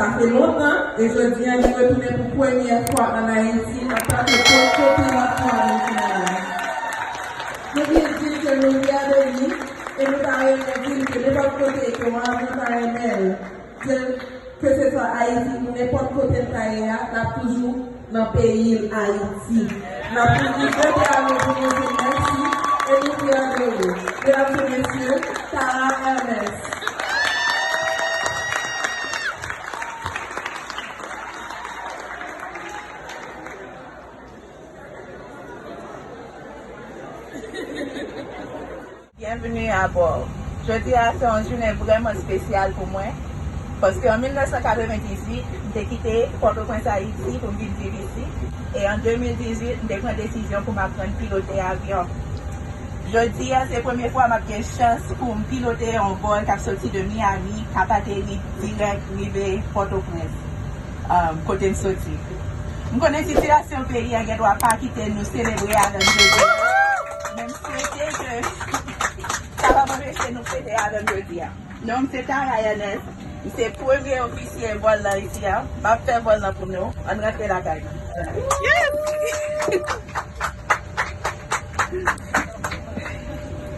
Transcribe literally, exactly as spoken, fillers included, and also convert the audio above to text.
Sa fè lontan, e jodi a li retounen pou premyè fwa ann Ayiti antanke pòtkote Lakou Ameriken an. Nou vle di ke nou fyè de li, e nou ta renmen di l ke nenpòt kote ke w anvi, nou ta renmen l. Ke, ke se swa Ayiti ou nenpòt kote l ta ye a, l ap toujou nan peyi l Ayiti. N ap toujou jete a nou pou nou di mèsi e nou fyè de ou. Medam e mesye, Tara Ernest. Byenveni abò. Jodi a se yon jounen vrèman espesyal pou mwen, paske an mil nèf san katrevendizuit, m te kite Pòtoprens, Ayiti, pou m vin viv isi, e an de mil dizuit, m te pran desizyon pou m aprann pilote avyon. Jodi a, se premye fwa m ap gen chans pou m pilote yon vòl k ap soti de Miami, k ap ateri dirèk rive Pòtoprens, um, kote m soti. M konnen sitiyasyon peyi a gen dwa pa kite nou selebre avè m jodi a, men m swete ke sa p ap anpeche nou fete avè m jodi a. Non m se Tara Ernest, m se premye ofisye vòl lan isi a. M ap fè vòl lan pou nou. Ann rantre lakay nou.